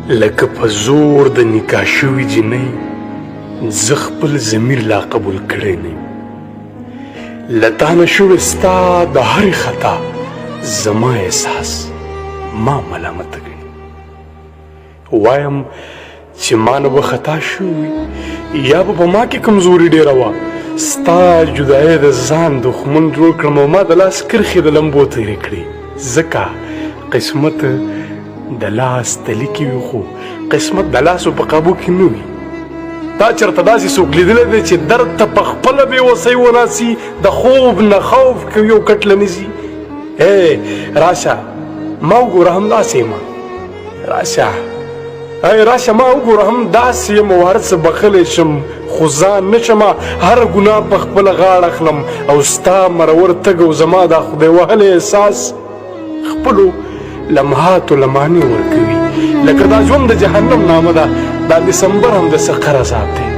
لکه په زور د نکاح شوي جینۍ زه خپل ضمیر لا قبول کړی نه یم. له تا نه شوې ستا د هرې خطا زما احساس ما ملامته ګڼي. وایم چې ما نه به خطا شوي وي یا به په ما کې کمزوري ډېره وه. ستا جدایۍ د ځان دښمن جوړ کړم او ما د لاس کرښې د لمبو تېرې کړې، ځکه قسمت د لاس تلي کې وي خو قسمت د لاسو په قابو کې نه وي. تا چېرته داسې څوک لیدلی دی چې درد ته په خپله بې وسۍ وناسي، د خوب نه خوف کوي او کټ له نه ځي؟ ای راشه ما وګوره، همداسې یم. راشه ای راشه ما وګوره، همداسې یم او هر څه بخښلی شم خو ځان نه شم. هره ګناه په خپله غاړه اخلم او ستا مرور تګ او زما دا خدای وهلی احساس خپلو لمحاتو له معنی ورکوي. لکه دا ژوند د جهنم نامه ده، دا دسمبر هم د سقر عذاب دی.